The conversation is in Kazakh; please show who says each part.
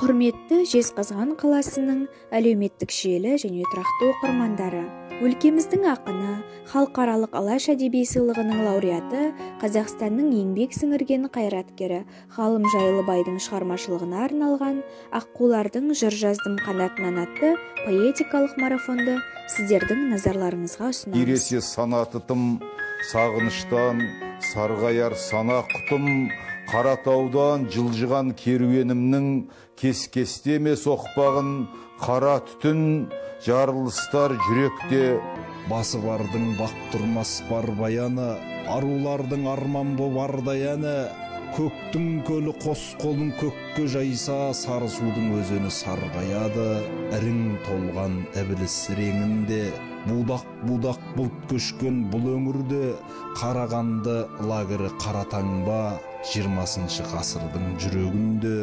Speaker 1: Құрметті Жезқазған қаласының әлеуметтік желі және тұрақты оқырмандары, өлкеміздің ақыны, халықаралық Алаш әдеби сыйлығының лауреаты, Қазақстанның еңбек сіңірген қайраткері Ғалым Жайлыбайдың шығармашылығына арналған «Аққулардың жыр жаздым қанатынан» атты поэтикалық марафонды сіздердің назарларыңызға ұсынамыз.
Speaker 2: Ересе санаты тым, сағыныштан сарғаяр сана құтым, Қаратаудан жылжыған керуенімнің кес-кестеме соқпағын қара түтін жарылыстар жүректе.
Speaker 3: Басы бардың бақ тұрмас бар баяны, арулардың арман боп ардай әні, көктің көлі қос қолын көкке жайса, сары судың өзені сарғаяды, ірің толған ібіліс реңінде, будақ-будақ бұлт көшкен бұл өңірде, Қарағанды лагері қара таңба, 20-ғасырдың жүрегінде.